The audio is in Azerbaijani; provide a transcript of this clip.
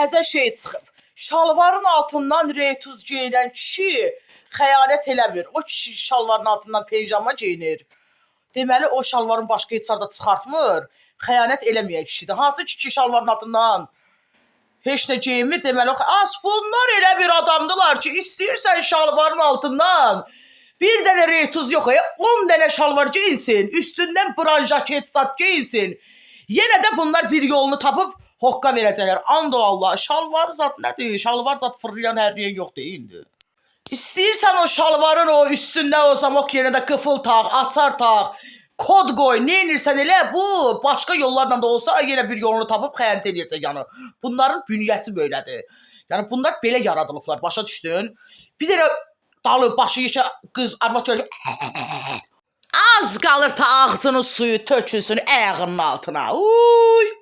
Təzə şey çıxıb. Şalvarın altından retuz geyinən kişi xəyanət eləmir. O kişi şalvarın altından pijama geyinir. Deməli o şalvarın başqa heç harda çıxartmır. Xəyanət eləməyən kişidir. Hansı ki kişi şalvarın altından heç nə geyinmir, deməli o as bunlar elə bir adamdılar ki, istəyirsən şalvarın altından bir dənə retuz yox, 10 dənə şalvar geyinsin, üstündən branjaket zat geyinsin. Yenə də bunlar bir yolunu tapıb hoqqa verəcəklər. And o Allah, şalvar zat nədir? Şalvar zat fırlayan hərləyən yox deyil indi. İstəyirsən o şalvarın o üstündə o zamok yerinə də qıfıl taq, açar taq, kod qoy, nə edirsən elə bu başqa yollarla da olsa yenə bir yolunu tapıb xəyanət eləyəcək yəni. Bunların bünyəsi belədir. Yəni bunlar belə yaradılıblar, başa düşdün? Bir dənə dalı başı yekə qız arvad gəlir. Az qalır ta ağzının suyu tökülsün ayağının altına. Uy!